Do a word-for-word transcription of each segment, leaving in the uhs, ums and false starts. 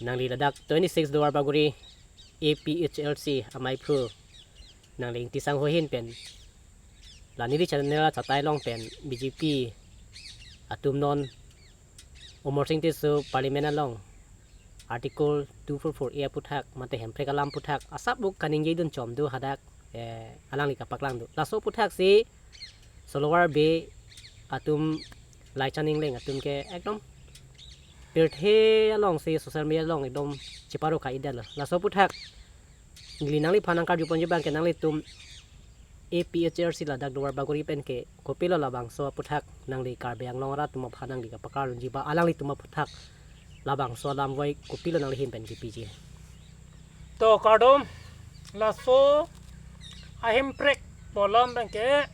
Nangli ladak twenty-six Duarbagori A P H L C amei phru nangli Ingti Sangho ahin pen la neli channel achatai along pen B J P atum non Amarsing Tisso Parliament along Article two four four A aputhak mate Hemprek alam aputhak asap buk kaningje dun chom do hadak, eh, alangli kapaklang do. Laso aputhak si Solovar Bey atum Laichan Engleng atum ke ekdom pirthe along si social media along ekdom cheparo ka-idetlo. Laso aputhak neli nangliphan nangkarju ponji abang ke nanglitum A P H L C ladak Duarbagori pen ke kopilo labangso aputhak nangli Karbi Anglong arat atum aphan nangli kapaklang unji ba alanglitum aputhak labangso alam voi kopilo nangli ahin pen kipiji. To kardom, laso a-Hemprek pu alam abang ke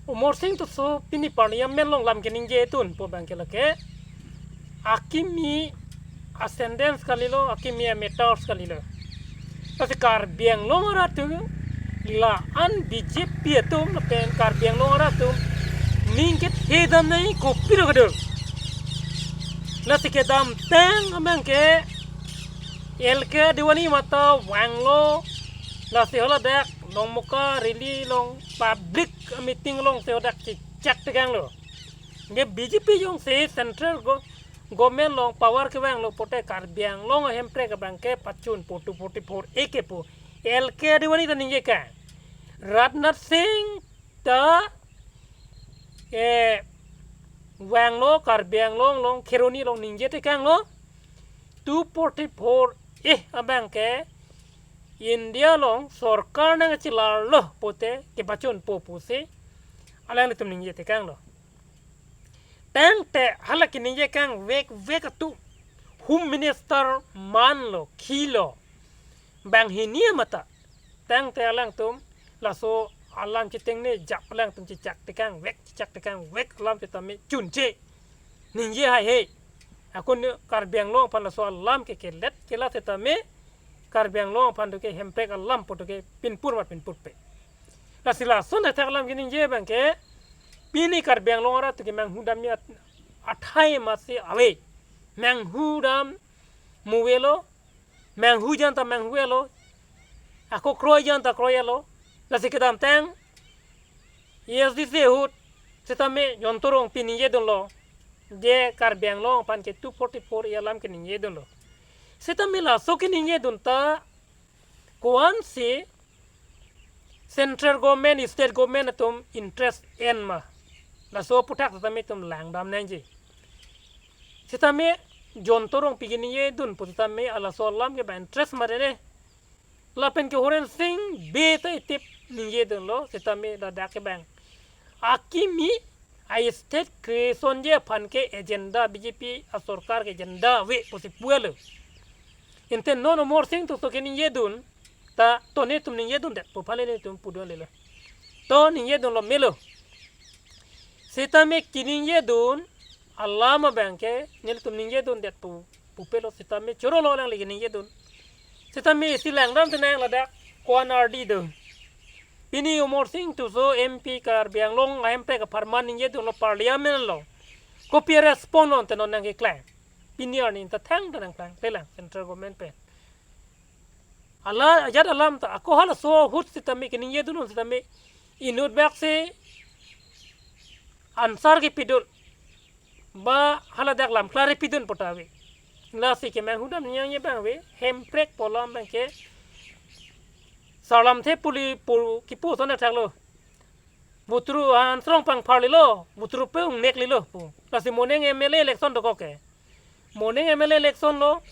Amarsing Tisso pini Parliament along lam keningje dun pu abang ke lake akimi a-sentence kalilo, akimi a-matters kalilo. Lasi Karbi Anglong arat atum la-an B J P atum lapen Karbi Anglong arat atum ning kethe dam nangji kopilo kedo. Lasi kedamtang abang ke L K Advani mata vanglo, lasi haladak Dongmukak rally along public meeting along si hadak chechak tekanglo. Nge B J P jongsi central go-, government along power kevanglo pote Karbi Anglong a-Hemprek abang ke pachunpo, two forty-four A kepu L K Advani ta ningje kang. Rajnath Singh ta, eh, vanglo Karbi Anglong along Kheroni along ningje tekanglo two forty-four A abang ke India along sorkar nangchelarlo pote kepachunpo pusi alanglitum ningje tekanglo. Tangte hala keningje kangvek vek atum Home Minister manlo khilo banghini amata. Tangte alangtum laso alam chetengne ajap alangtum chechak tekangvek, chechak tekangvek alam setame chunche ningje haihei. Akun Karbi Anglong aphan laso alam ke kelet kelat setame Karbi Anglong aphan doke Hemprek alam pu doke pinpur mat pinpurpe. Lasi lason athak alam keningje abang ke pini Karbi Anglong arat doke manghu damji at-, athai masi ave. Manghu dam mu avelo, manghuji anta manghu-etlo, ako kroiji anta kroi-etlo. Lasi kedamtang A S D C ahut setame Jayanta Rongpi ningje dunlo, je Karbi Anglong aphan ke two forty-four A alam keningje dunlo. Setame laso keningje dun ta ko-ansi central government, state government atum interest en ma, laso aputhak setame itum langdam nangji. Setame Jayanta Rongpi keningje dun pu setame halaso alam ke ba interest mare ne. Lapen ke Horen Sing Bey ta itip ningje dunlo, setame ladak ke abang akimi a-state creationji aphan ke agenda, B J P asorkar ke agenda ave pusi pulo. Ante non Amarsing Tisso keningje dun ta to netum ningje dundet pu aphanle netum pudun lelo. To ningje dunlo melo. Setame keningje dun alam abang ke nelitum ningje dundet pu pupelo setame chorolo alangli keningje dun. Setame isi langdam tenang ladak ko-an ardi do. Pini Amarsing Tisso M P Karbi Anglong a-Hemprek apharman ningje dunlo Parliament along. Kopi respond lo ante non nangkeklang. Pini arni ta thang ta nangklangklelang central government pen. Hala ajat alam ta ako halaso ahut setame keningje dun setame inut bak si answer kepidun ba haladak lam klar pidun pu ta ave. Lasi ke manghu dam nangji abang ave, Hemprek pu alam abang ke sarlamthe puli pu kipu ason athaklo. Butru an srong pangpharlelo, butru pe ungnek lelo pu. Lasi moning M L A election dokok ke. Moning M L A election lo,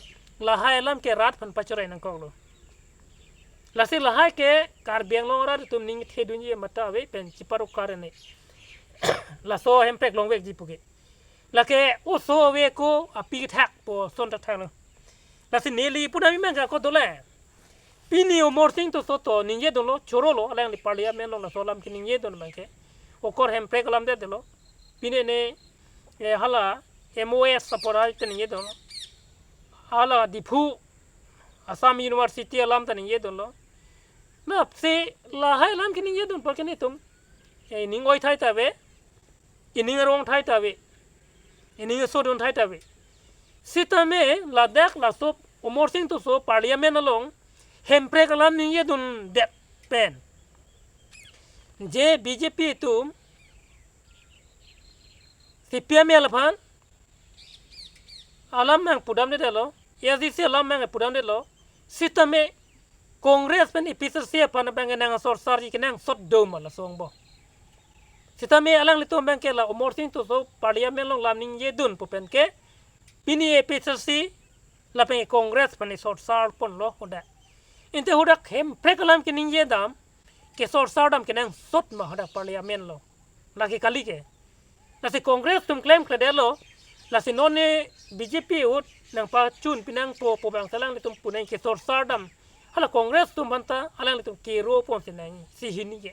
lahai alam ke rat aphan pachorai nangkoklo. Lasi lahai ke Karbi Anglong arat atum ning kethe dunji mata ave pen cheparo kar ne. Laso Hemprek longvekji pu ke. Lake oso ave ko api kethak pu ason ta thaklo. Lasi neli pudam abang ke ako dole. Pini Amarsing Tisso to ningje dunlo, chorolo, alangli Parliament along laso alam keningje dun abang ke. Okor Hemprek alam detlo. Pini ne, eh, hala M O S apor hai ta ningje dunlo. Hala Diphu Assam University alam ta ningje dunlo. Lasi lahai alam keningje dun apor ke netum, eh, ning oi thai ta ave. Ining arong thai ta ave. Ining aso dun thai ta ave. Sitame ladak laso Amarsing Tisso Parliament along hemprek alam ningjedundet pen, je B J P atum C P I M L aphan alam nangpudamdetlo, A I C C alam nangpudamdetlo, sitame Congress pen A P H L C aphan abang ke nangsorsarji kenangsot do ma laso angbong. Sitame alanglitum abang ke la Amarsing Tisso Parliament along lam ningjedun pu pen ke pini A P H L C lapen Congress aphan sorsarponlo hadak. Ante hadak hemprek alam keningjedam, kesorsardam kenangsot ma hadak Parliament along? Lake kali ke. Lasi Congress atum klemkledetlo, lasi non ne B J P ahut nangpachun pinangpo pu abang alanglitum punang kesorsardam. Hala Congress atum aphanta alanglitum keroponsi nangji, isi hini ke.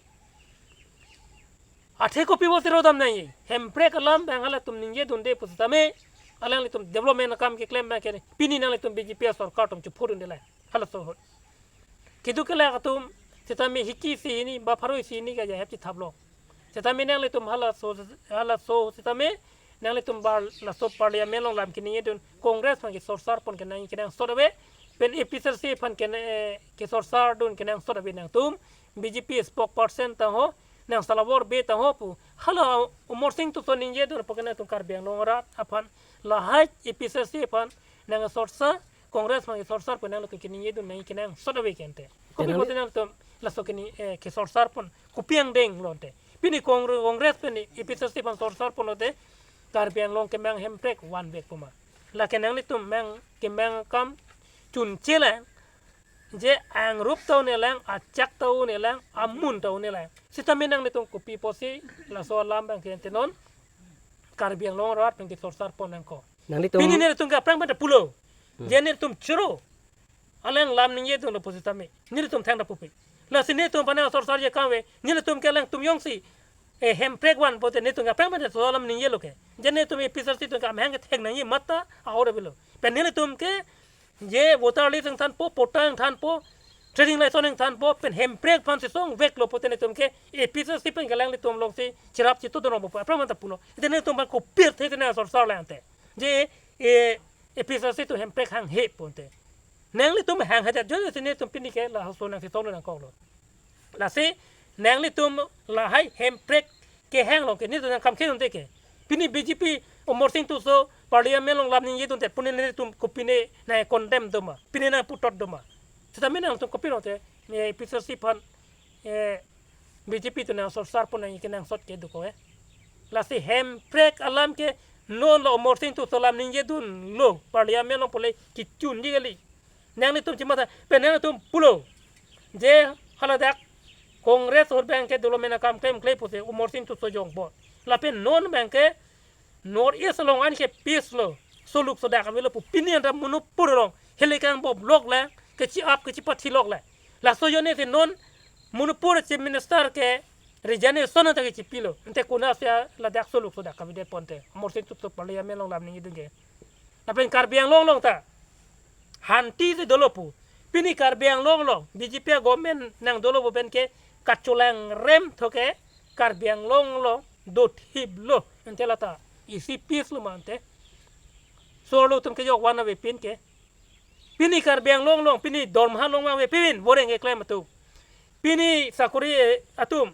Athe kopi apotsi rodam nangji? Hemprek alam abang halatum ningjedunde pusitame, alanglitum development akam keklem abang ke pini nanglitum B J P asorkar atum chepudunde lang. Halaso ahut keduk kelak atum sitame hiki isi hini ba pharo isi hini ke ajahak chithaplo. Sitame nanglitum halaso, halaso sitame nanglitum bar laso Parliament along lam keningjedun, Congress aphan kesorsarpon kenang, kenangsot ave, pen A P H L C aphan ke, eh, kesorsardun kenangsot ave nangtum, B J P spokesperson ta ho, nang Salabor Bey ta ho pu. Hala Amarsing Tisso ningjedun pu ke nangtum Karbi Anglong arat aphan, lahai A P H L C aphan nangsorsa, Congress aphan kesorsar pu nangtum keningjedun nang kenangsot ave ke ante. Kopi Tenang apotsi nangtum laso keni, eh, kesorsarpon kopi angdeng lo ante? Pini Congre-, Congress pen A P H L C aphan sorsarponlote Karbi Anglong kemang hemprek vanvekpo ma? Lake nanglitum mang kemang akam chunche lang, je angrup ta un-e lang, achak ta un-e lang, amun ta un-e lang. Sitame nanglitum kopi apotsi laso alam abang ke ante non Karbi Anglong arat pen kesorsarpon nangkok? Nanglitum pini nelitum ke aphrang pen ta pulo. Hmm. Je nelitum choro alang lam ningjedunlo pusitame nelitum thangta pupe. Lasi nelitum aphan nangsorsarji akam ave, nelitum ke alangtum jongsi, eh, hemprek van pote nelitum ke aphrang pen ta laso alam ningjelo ke. Je nelitum A P H L C atum ke amahang kethek nangji matha ahor avelo. Pen nelitum ke je voter list ingthanpo, patta ingthanpo, trading license ingthanpo, pen hemprek aphan sesong veklo pote nelitum ke A P H L C pen ke alanglitum alongsi cherap chetudunpo pu aphrang pen ta pulo. Ante nelitum aphan kopi athe nangsorsar lang ante? Je, eh, A P H L C atum hemprek hanghepo ante. Nanglitum hanghedet ajoine si nelitum pini ke laso nangchetonglo nangkoklo. Lasi nanglitum lahai hemprek kehang along ke nelitum nangkam khenunde ke. Pini B J P Amarsing Tisso Parliament along lam ningjedundet pu nelitum kopine nangcondemn do ma, pine nangputot do ma? Sitame nangtum kopilo ante, eh, A P H L C aphan, eh, B J P atum nangsorsarpon nang kenangsot ke do ko, eh? Lasi hemprek alam ke non la Amarsing Tisso lam ningjelo Parliament along pule kechunji kali. Nanglitum chimatha, pen nanglitum pulo je haladak Congress ahut abang ke development akam klemkle pusi Amarsing Tisso jongpo. Lapen non abang ke North East along anke peace lo, soluk sodak avelo pu pini anta Manipur along helikang bob lok le, kechi-ap kechipathi lok le. Laso ajoine si non Manipur Chief Minister ke resignation anta kechipilo. Ante konatsi ladak soluk sodak kavedetpo ante? Amarsing Tisso Parliament along lam ningjedun ke. Lapen Karbi Anglong along ta hantisi dolo pu. Pini Karbi Anglong along B J P government nangdolo pu pen ke kacholangrem tho ke Karbi Anglong along dothiplo ante lata. Isi peace lo ma ante? Sorlo atum kejok van avepin ke. Pini Karbi Anglong along pini dormaha longvang avepin, boreng keklem atum. Pini sakori, eh, atum,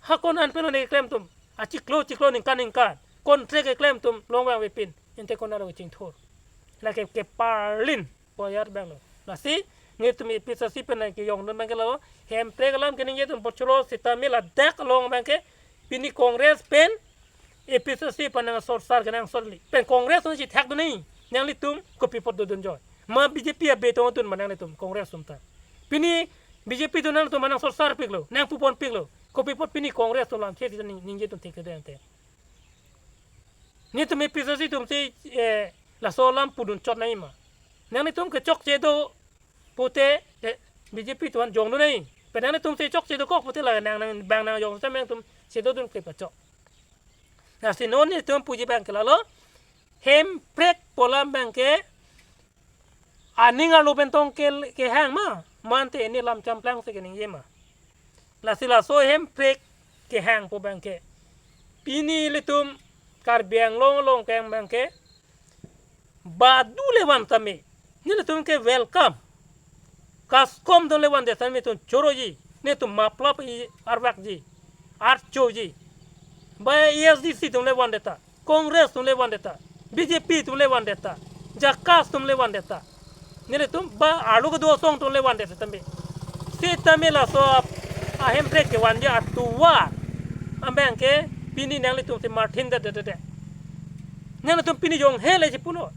ha ko-an pen lo ne keklem atum? Achiklo chiklo ningkan ningkan contract keklem atum longvang avepin. Ante konat lo kachingthur? Lake keparlin poyar abang lo. Lasi nelitum A P H L C pen nangkejongdun abang ke lo, hemprek alam keningjedun pu choro sitame ladak along abang ke pini Congress pen A P H L C aphan nangsorsar kenangsot kali. Pen Congress atum chethakdun nangji, nanglitum kopi apot dodun ajoine? Ma B J P abe tong dun ma nanglitum Congress atum ta? Pini B J P atum nangtum aphan nangsorsarpiklo, nangpuponpiklo. Kopi apot pini Congress atum lam che ning, ningjedun thekthedet ante? Nelitum A P H L C atumsi, eh, laso alam pudun chot nangji ma? Nanglitum ke chokche do pute, eh, B J P atum aphan jongdun nangji. Pen nanglitumsi chokche dokok pute la nang, nang bang nangjong sitame nangtum chedodun ke pachok. Lasi non nelitum puji abang ke lalo, hemprek pu alam abang ke aning arlo pen tong ke, kehang ma, mante ne lam champlangsi keningje ma? Lasi laso hemprek kehangpo abang ke, pini ilitum Karbi Anglong along kehang abang ke, Badu le van tame. Nelitum ke welcome. Kaskom atum le van det tame, netum choroji. Netum maplap i arvakji. Archoji. Ba A S D C atum le van det ta. Congress atum le van det ta. B J P atum le van det ta. JACAS atum le van det ta. Nelitum ba arlo kedo asong atum le van det tame. Sitame laso ap-, ahemprek kevanji atovar abang ke pini nanglitum si martin det det det. Nanglitum pini jong hele chipulo.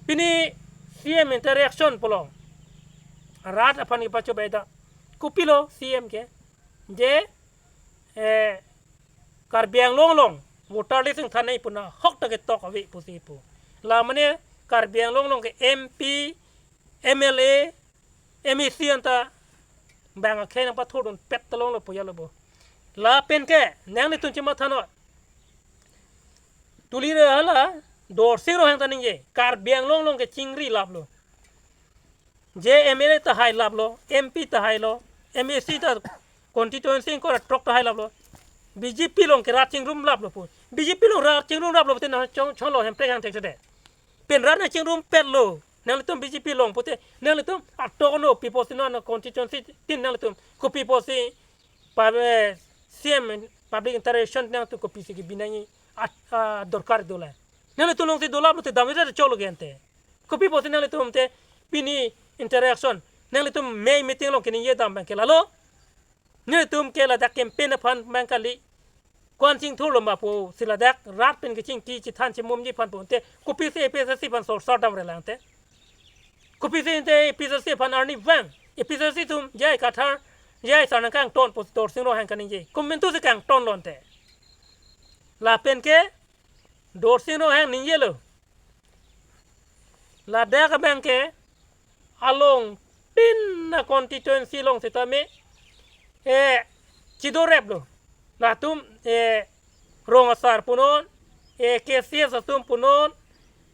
Pini C M interaction pulo. Rat aphan kepachobei ta. Kopilo C M ke? Je, eh, Karbi Anglong along voter list ingthan nangji pu ahok ta ketok ave pusi pu. La mane Karbi Anglong along ke M P, M L A, M A C anta bang akhei nangpathurdun pet ta longlo pu ya lo bo. Lapen ke nanglitum chimatha non. Tuli re hala Dorsing Ronghang ta ningje, Karbi Anglong along ke chingri laplo. Je M L A ta hailaplo, M P ta hailo, M A C ta constituency ingkoi ra throk ta hailaplo. B J P along ke rat chingrum laplo pu. B J P along rat chingrum laplo pute nangchong chonglo hemprek hang thekthedet. Pen rat nangchingrumpetlo. Nanglitum B J P along pute nanglitum atok no piposi non constituency tin nanglitum kopi pusi pa, eh, C M public interaction nangtum kopisi kebi nangji at, ah, dorkar dolang. Nanglitum alongsi dolap lote damri ta choklo ke ante. Kopi pusi nanglitum te pini interaction, nanglitum mei meeting along keningje dam abang ke lalo. Nelitum ke ladak campaign aphan abang kali. Ko-an chingthurlo ma pusi ladak rat pen kechingki chethan chemumji aphan pu ante, kopisi A P H L C aphan sorsar damre lang te? Kopisi ante A P H L C aphan arni vang? A P H L C atum J I Kathar, J I sar nangkangton pu Dorsing Ronghang kaningje. Komantusi kangtonlo ante? Lapen ke Dorsing Ronghang ningjelo. Ladak abang ke along tin a constituency along sitame, eh, chidoreplo. Latum, eh, rong asar punon, eh, K C S atum punon,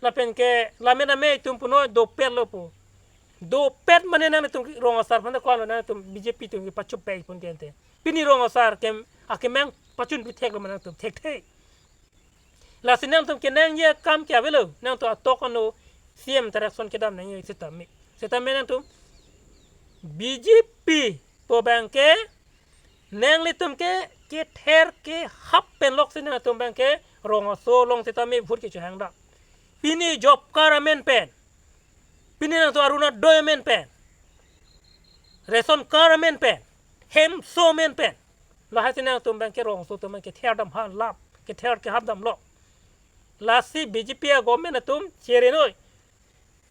lapen ke lamen amei atum punon, dopetlo pu. Dopet mane nanglitum rong asar aphan ko-anlo, nanglitum B J P atum kepachobei pon ke ante. Pini rong asar ke akemang pachunpi theklo ma nangtum, thekthe. Lasi nangtum kenangji akam ke avelo, nangtum atok ano C M interaction kedam nangji sitame. Sitame nangtum B J P pu abang ke nanglitum ke kether kehap pen loksi nangtum abang ke rong aso along sitame vote kechohang dam. Pini job card amen pen, pini nangtum Orunodoi amen pen, ration card amen pen, hemso amen pen, lahai si nangtum abang ke rong aso atum abang kether dam halap, kether kehap damlo. Lasi B J P a government atum chere noi.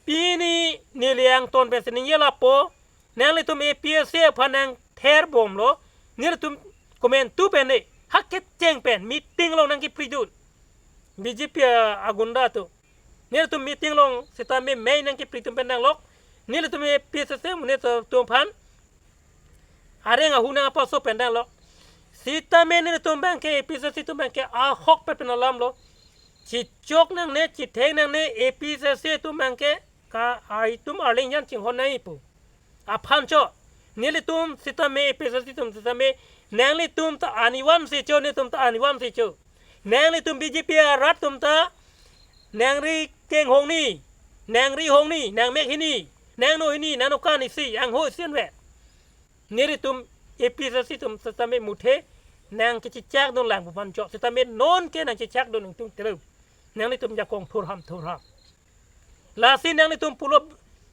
Pini neli angton pensi ningje lapo, nanglitum A P H L C aphan nangtherbomlo, nelitum komantu pen ne, ha kecheng pen meeting along nangkepridun. B J P a, agunda atum. Nelitum meeting along sitame mei nangkepridun pen nanglok. Nelitum A P H L C amonit atum aphan areng ahu nangpaso pen nanglok. Sitame nelitum abang ke A P H L C atum abang ke ahokpet pen alamlo. Chechok nangne, chetheng nangne, A P H L C atum abang ke ka ai atum arleng jan chinghon nangji pu aphan chot. Nelitum sitame A P H L C atum sitame nanglitum ta anivan si cho, nelitum ta anivan si cho. Nanglitum B J P arat atum ta nangri kenghong ni, nangri hong ni, nangmek hini, nangno hini, nangno kan isi, angho isi anvet. Nelitum A P H L C atum sitame muthe nangkechechakdun lang pu aphan chot. Sitame non ke nangchechakdun ingtung telo. Nanglitum jakong thurham thurham. Lasi nanglitum pulo,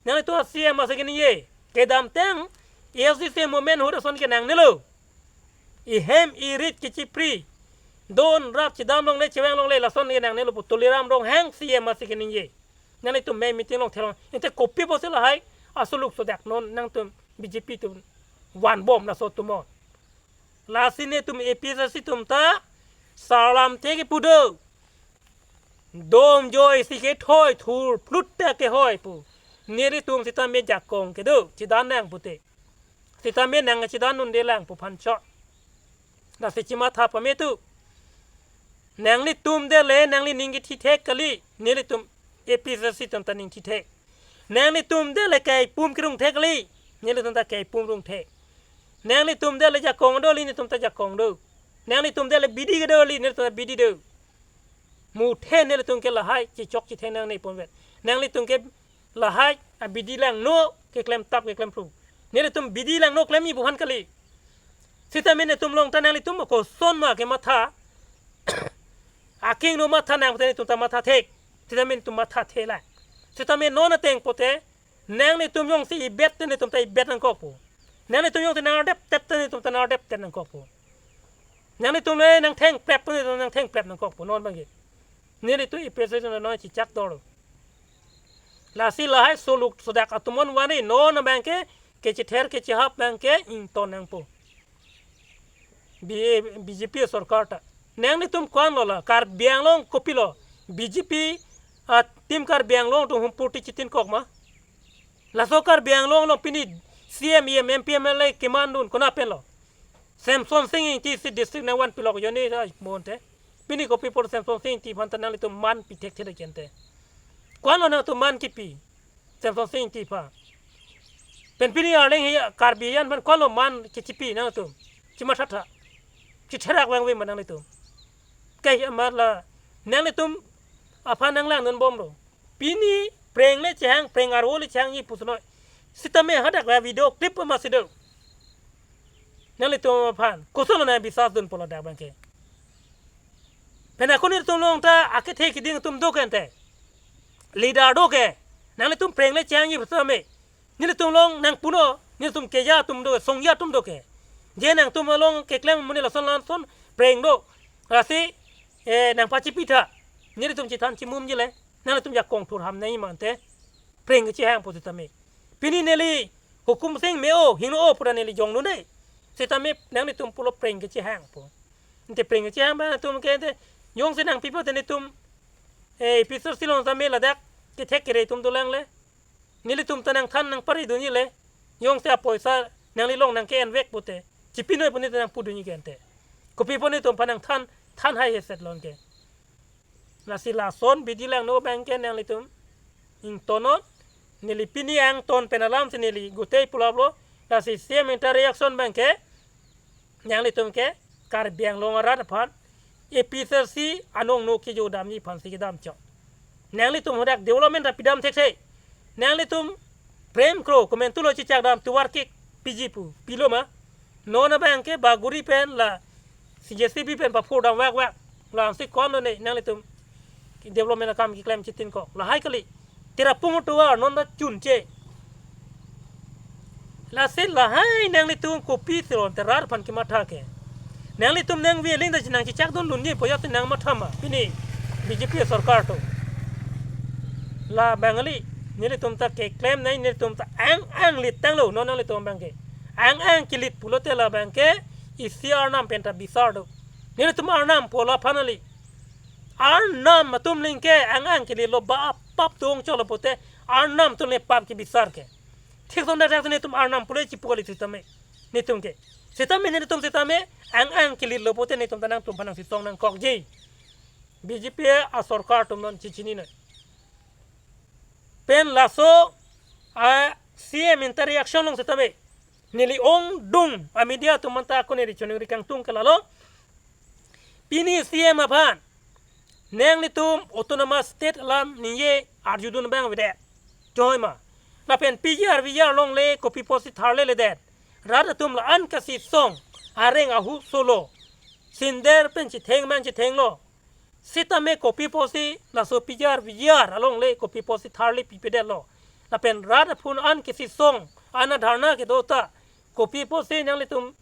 nanglitum C M asi keningje. Kedamtang A S D C movement ahut ason ke nangnelo. Ihem irit kechipri, don rap chedam longle chevang longle lason ke nangnelo pu Tuliram Ronghang C M asi keningje. Nanglitum mei meeting along theklong. Ante kopi pusi lahai asuluk sodak non nangtum B J P atum vanbom laso atum on. Lasi netum A P H L C atum ta sarlam te kepu do. Dom joisi kethoi thur plut ta kehoi pu. Nelitum sitame jakong kedo chedan nang pute. Sitame nangchedan un'edelang pu aphan chot. Lasi chimatha pame tu. Nanglitum dele nanglining kethithek kali, nelitum A P H L C atum ta ning thithek. Nanglitum dele kaipum kerung thek kali, nelitum ta kaipum rung thek. Nanglitum dele jakong do kali, nelitum ta jakong do. Nanglitum dele bidi kedo kali, nelitum ta bidi do. Muthe nelitum ke lahai chechok chetheng nangne ponvet. Nanglitum ke lahai abidi langno keklem tap keklem phru. Nelitum bidi langno klemji pu aphan kali. Sitame netum along ta nanglitum koson ma kematha. Akingno matha nang pute netum ta matha thek. Sitame netum matha thela. Sitame non ateng pute nanglitum jongsi ibet te netum ta ibet nangkokpo. Nanglitum jongsi nangardeptep te netum ta nangardeptep nangkokpo. Nanglitum le nangthengprep te netum nangthengprep nangkokpo non abangke. Nelitum A P H L C atum non chechak dolo. Lasi lahai soluk sodak atum non wani non abangke kechether kechehap abangke ington nangpo. B-, B J P sorkar ta. Nanglitum ko-anlo la, Karbi Anglong kopilo, B J P, ah, Team Karbi Anglong atum humpurti chetinkok ma. Laso Karbi Anglong along pini C M, E M, M P, M L A kemandun konat penlo. Semsonsing Ingti si district nangvanpilok jone sa monte. Pini kopi apot Semsonsing Ingti aphan ta nanglitum man pi thekthe le kente. Ko-anlo nangtum man kipi Semsonsing Ingti aphan? Pen pini arleng hi Karbi an aphan ko-anlo man kechipi nangtum? Chimathatha. Chitherak vangve ma nanglitum? Kai amat la nanglitum aphan nanglangdunbomlo. Pini preng le chehang, preng arvo le chehangji pusi noi. Sitame hadak la video clip ma si do. Nanglitum aphan kosonlo nang bisas dunpo ladak abangke? Pen ako netum along ta akethe kiding atum do kente. Leader do ke. Nanglitum preng le chehangji sitame. Nelitum along nangpunon, nelitum keja atum do, songja atum do ke. Je nangtum along keklem amonit lason lason preng do. Lasi, eh, nangpachipitha. Nelitum chethan chimumji le. Nanglitum jakong thurham nangji ma ante. Preng kechehangpo sitame. Pini neli hukum sing me-o, hingno-o pura neli jongdunde. Sitame nanglitum pulo preng kechehangpo. Ante preng kechehang abang atum ke ante jongsi nangpipo te netum, eh, A P H L C along sitame ladak kethek kere atum dolang le. Nelitum ta nangthan nangparidunji le. Jongsi apoisa nangli along nangke-envek pute, chipinoi pu netum nangpudunji ke ante. Kopi apot netum aphan nangthan, than hai heset lon ke. Lasi lason bidi langno abangke nanglitum ingtonnon. Neli pini angton pen alam si neli gotei pulaplo. Lasi C M inter-reaction abangke nanglitum ke Karbi Anglong arat aphan A P H L C anong no kejodamji aphan si kedam chok. Nanglitum hadak development ta pidam thekthe. Nanglitum prem kro komentulo chechak dam tovar kik piji pu, pilo ma? Non abangke baguri pen la C J C B pen paphur dam vakvak. La ansi ko-anlo ne nanglitum development akam keklem chetinkok? Lahai kali. Tirapung tovar non ta chunche. Lasi lahai nanglitum kopi silon te rat aphan kematha ke. Nanglitum nangve aling ta nangchechakdundunji pu ajat nangmatha ma pini B J P sorkar atum? La Bengali, nelitum ta keklem nai, nelitum ta ang-ang lit tanglo, non nanglitum abangke. Ang-ang kelit pulote la abangke isi arnam pen ta bisar do. Nelitum arnam pulo aphan kali. Arnam atum aling ke ang-ang kelitlo, ba apap dong cholo pute arnam atum le pap kebisar ke. Thik son dak dak netum arnam pule chipu kali sitame. Netum ke. Sitame netum sitame ang-ang kelitlo pute netum ta nangtum aphan nangchetong nangkokji. B J P asorkar atum non chechinine. Pen laso a C M inter-reaction along sitame neli ongdung a media atum anta ako neli choningri kangtung ke lalo. Pini C M aphan nanglitum autonomous state alam ningje arjudun abang avedet. Choi ma? Lapen P G R V G R along le kopi apotsi tharleledet? Rat atum la-an kachesong, areng ahu solo. Sinder pen chetheng abang chethenglo. Sitame kopi apotsi laso P G R V G R along le kopi apotsi tharle pipedetlo? Lapen rat aphun an kachesong, an adharna kedo ta kopi apotsi nanglitum,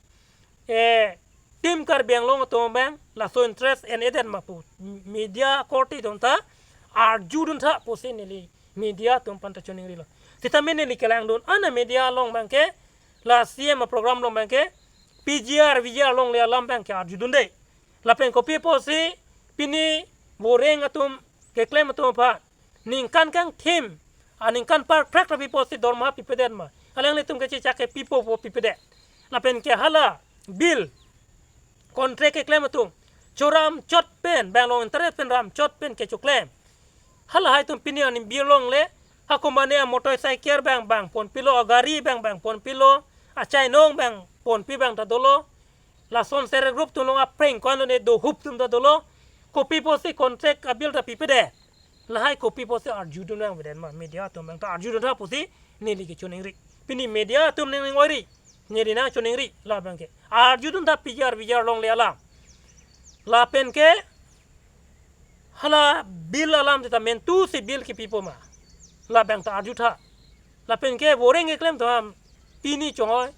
eh, Team Karbi Anglong atum abang laso interest en-edet ma pu media korte atum ta arjudun tha pusi neli media atum aphan ta choningrilo. Sitame neli kelangdun an a media along abangke, la C M aprogram along abangke, P G R V G R along le alam abangke arjudunde. Lapen kopi apotsi pini voreng atum keklem atum aphan ningkan kangthim, aningkan parkrak ta pi apotsi dorma pipedet ma? Alanglitum kechechak ke pipo pu pipedet. Lapen ke hala bill contract keklem atum choram chot pen, bang along interest pen ram chot pen kechoklem. Halahai atum pini arni bill along le, hako mane a motorcycle abang bang ponpilo, a gari abang bang ponpilo, achainong abang ponpi abang ta dolo. Lason self help group atum along aphreng ko-anlo ne dohup atum ta dolo. Kopi pusi contract a-bill ta pipedet? Lahai kopi pusi arjudun nangvedet ma? Media atum abang ta arjudun tha pusi neli kechoningri. Pini media atum ning ning ori, neli nangchoningri, labang ke arjudun tha, P G R V G R longle alam. Lapen ke hala bill alam seta mentu si bill kipipo ma? Labang ta arju tha. Lapen ke boreng keklem atum pini chongoi,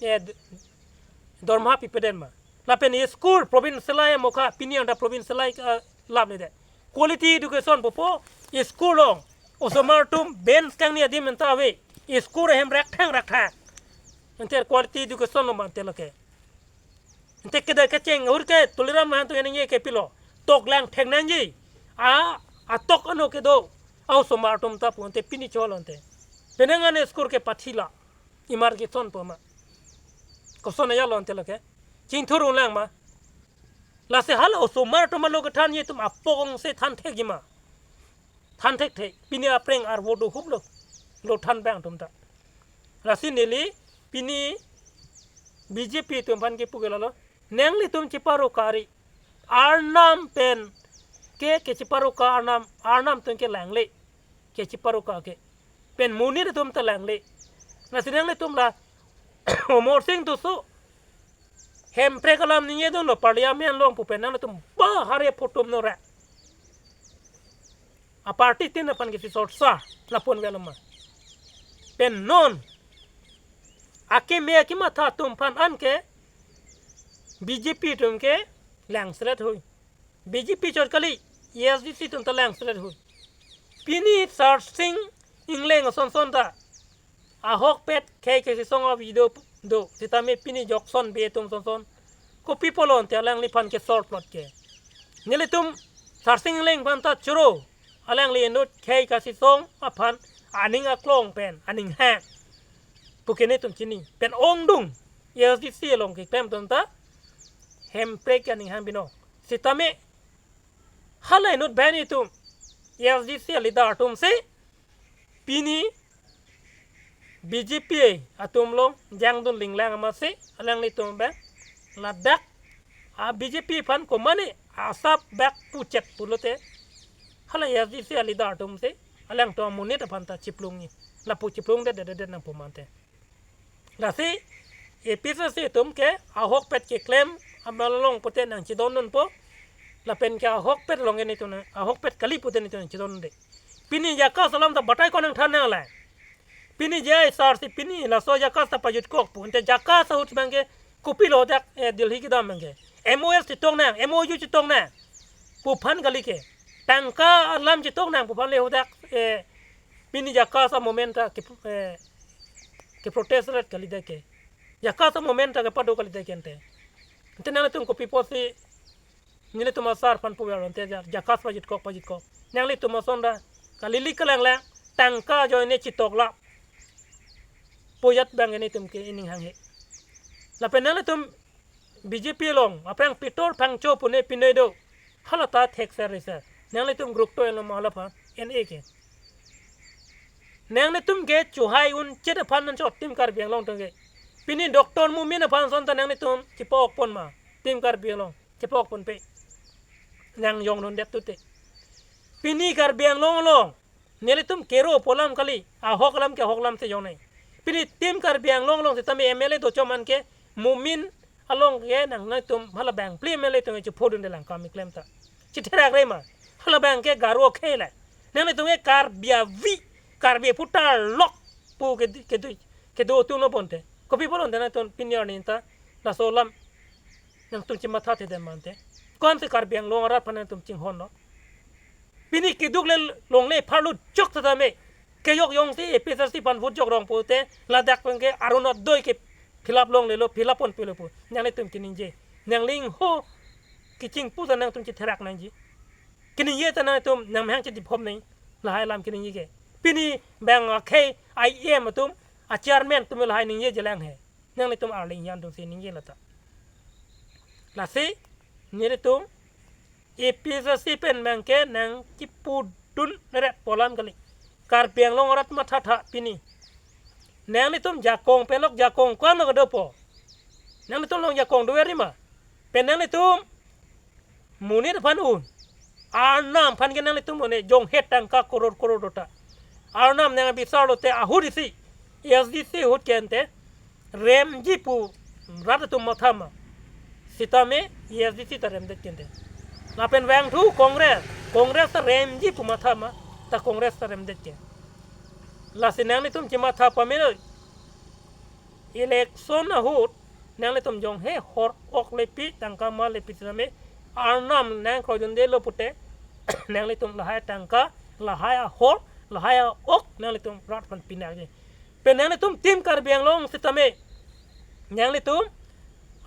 eh, d-, dorma pipedet ma? Lapen school provincial ai mokha, pini anta provincial ai, eh, lap ni de. Quality education pupo, school along osomar atum bench kangni adim anta ave. School ahem rakthang rakthang. Ante quality education lo mante lake. Ante kedai kecheng ahut ke Tuliram Ronghang atum ningje ke pilo? Tok lang thek nangji. A, atok ano kedo, a osomar atum ta pu ante pini cholo ante. Penang an school kepathila. Imar kethon po ma? Koson ajalo ante lake? Chingthur unlang ma? Lasi hala osomar atum alo kethanji atum apong si than thekji ma? Than thekthe. Pini aphrang arvo do huplo, lo than abang atum ta. Lasi neli pini B J P atum aphan kipu ke lalo, nanglitum cheparoka ri. Arnam pen ke, kecheparoka arnam, arnam atum ke langle, kecheparoka ke. Pen monit atum ta langle. Lasi nanglitum la Amarsing Tisso, Hemprek alam ningjedunlo Parliament along pu pen nanglitum bahari photum nora. A-party tin aphan kisi sorsa lapu-an velo ma? Pen non akeme akimatha atum aphan an ke B J P atum ke langselet hui. B J P chot kali, A S D C atum ta langselet hui. Pini Sarsing Engleng ason son ta ahokpet khei kachesong a-video do, sitame pini Jokson Bey atum son son kopi pulo ante alangliphan ke sor plot ke? Nelitum Sarsing Engleng aphan ta choro, alangli inut khei kachesong aphan aning aklong pen aning hang pu ke netum chini. Pen ongdung A S D C along keklem atum ta Hemprek aning hang binong. Sitame hala inut banghini atum, A S D C a-leader atum si pini B J P atum along jangdun linglang amatsi alanglitum abang ladak a-B J P aphan komane asap bak puchek pulote, hala A S D C a-leader atum si alangtum amonit aphan ta chiplungji. Lapu chiplungdedetdet nangpo mante. Lasi A P H L C atum ke ahokpet keklem amal along pute nangchedondunpo. Lapen ke ahokpet along ke netum, ahokpet kali pute netum nangchedonde. Pini JACAS alam ta batai ko nangthan nangle. Pini J I sar si pini laso JACAS ta pajutkok pu. Ante JACAS ahut abang ke kopilo dak, eh, Delhi kedam abang ke? M O S chetong nang, M O U chetong nang pu aphan kali ke. Tangka alam chetong nang pu aphan le hadak, eh, pini JACAS a-movement ta ke, eh, keprotest ret kalidet ke. JACAS a-movement ta kepado kalidet ke ante. Ante nanglitum kopi pusi nelitum asar aphan puver ante ja-, JACAS pajutkok, pajutkok. Nanglitum ason ta kalili kalanglang, tangka ajoine chetok lap pu ajat abang netum ke ining hanghe. Lapen nanglitum B J P along aphrang Pitor Phangcho pu ne pine do. Hala ta thekser riser. Nanglitum group to elo ma hala aphan, N A ke? Nanglitum ke chohai un chet aphan nangchot Team Karbi Anglong atum ke. Pini Doctor Momin aphan son ta nanglitum chepa-ok pon ma? Team Karbi Anglong chepa-ok ponpe. Nang jongdundet tute. Pini Karbi Anglong along nelitum kero pu alam kali, ahok alam ke ahok alam si jongnang. Pini Team Karbi Anglong along sitame M L A dochom an ke Momin along ke nang, nangtum hala bangphli M L A atum chephodunde lang kam keklem ta. Chetherak re ma? Hala abang ke Garo akhei le. Nanglitum ke Karbi avi, Karbi aphutar lok pu ke, kedo, kedo atum lo ponte. Kopi pulo ante nangtum pini arni ta laso alam nangtum chemathathedet mante? Ko-ansi Karbi Anglong arat aphan nangtum chinghonlo? Pini keduk le longle pharlu chok setame kejok jongsi A P H L C aphan vote jok rong pute ladak abang ke Orunodoi ke fill up longlelo, fill up ponpelo pu nanglitum keningje. Nangli ingho kechingpu ta nangtum chetherak nangji. Keningje ta nangtum nangmahang chedip hom nang, lahai alam keningje ke. Pini bang akhei I M atum, a-chairman atum lahai ningjeje lang he. Nanglitum arli ingjan atum si ningje lata. Lasi nelitum A P H L C pen abang ke nangkipudun ret pu alam kali. Karbi Anglong arat mathatha pini. Nanglitum jakong pelok jakong ko-an lo kedopo? Nanglitum along jakong dover ri ma? Pen nanglitum monit aphan un, Arnam aphan ke nanglitum one jonghe tangka koror koror dota. Arnam nang bisar lote ahut isi, A S D C ahut ke ante remji pu rat atum matha ma, sitame A S D C ta remdet ke ante. Lapen vangthu Congress, Congress ta remji pu matha ma, ta Congress ta remdet ke. Lasi nanglitum chematha pamenoi. Election ahut nanglitum jonghe hor ok lepi, tangka ma lepi sitame Arnam nangkroidunde lo pute, nanglitum lahai tangka, lahai ahor, lahai a-ok nanglitum rat aphan pinakji. Pen nanglitum Team Karbi Anglong sitame nanglitum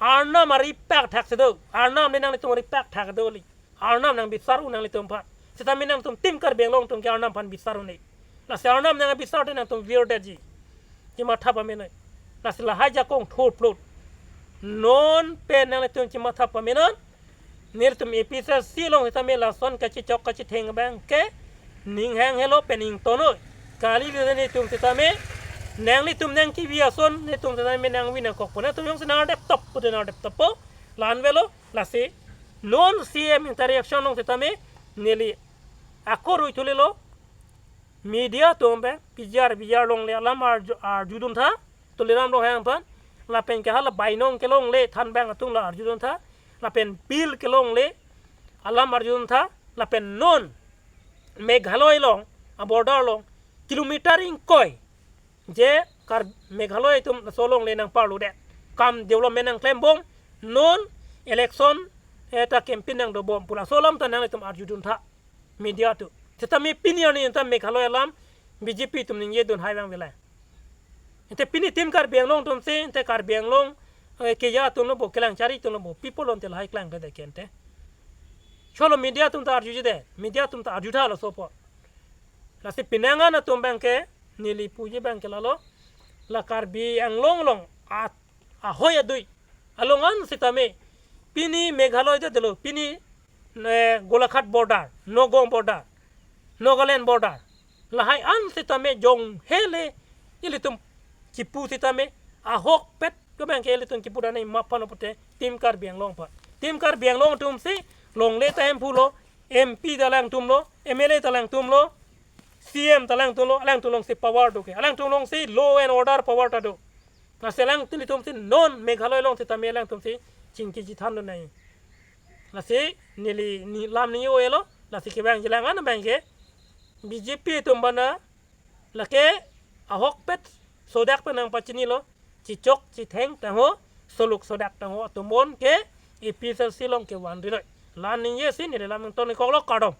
Arnam ari pak thak si do, Arnam ne nanglitum ari pak thak do li. Arnam nang bisar un nanglitum aphan. Sitame nangtum Team Karbi Anglong atum ke Arnam aphan bisar un-e. Lasi Arnam nang bisar te nangtum virdetji. Chematha pamenoi. Lasi lahai ajakong thurplot. Non pen nanglitum chematha pamenon. Nelitum A P H L C along sitame lason kachechok kachetheng abang ke ning hanghelo pen ingtonoi. Kali le nelitum sitame, nanglitum nangkevi ason nelitum sitame nangvi nangkokpo. Nangtum jongsi nangdep top pute nangdep toppo. La-an avelo. Lasi non C M interaction along sitame neli ako rui thulelo, media atum pen P G R, P G R longle alam arju, arjudun tha, Tuliram Ronghang aphan, lapen ke hala bainong kelongle thanbang atum la arjudun tha, lapen bill kelongle alam arjudun tha, lapen non Meghalaya along, a border along, kilometer ingkoi je Kar Meghalaya atum laso alongle nangparludet. Kam development nangklembom, non election, eh, ta campaign nangdobom pu laso alam ta nanglitum arjudun tha media atum. Sitame pini arni ta Meghalaya alam B J P atum ningjedun hai abang vela. Ante pini Team Karbi Anglong atum si, ante Karbi Anglong, eh, keja atum lo bo, kelang chari atum lo bo, pi apot lo ante lahai klangkledet ke ante. Cholo media atum ta arjujedet, media atum ta arjutha laso apot. Lasi penang an atum abang ke, neli puji abang ke lalo, la Karbi Anglong along a, ahoi adui along an sitame, pini Meghalaya dodelo, pini, eh, Golaghat border, Nagaon border, Nagaland border, lahai an sitame jonghe le ilitum kipu sitame ahokpet ke abang ke ilitum kipu dane ma aphan pute Team Karbi Anglong aphan. Team Karbi Anglong atum si longle ta Hemphu lo, M P ta alangtum lo, M L A ta alangtum lo, C M ta alangtum lo, alangtum along si power do ke. Alangtum along si law and order power ta do. Lasi alangtum ilitum si non Meghalaya along sitame alangtum si chingki chethandun nai. Lasi neli ni lam ni o-elo, lasi kevangji alang an abang ke B J P atum abang na, lake ahokpet sodak pen nangpachinilo, chechok chetheng tangho, soluk sodak tangho atum bon ke A P H L C along kevan rinoi. La-an ningje si neli lam ington-ik koklo, kardom.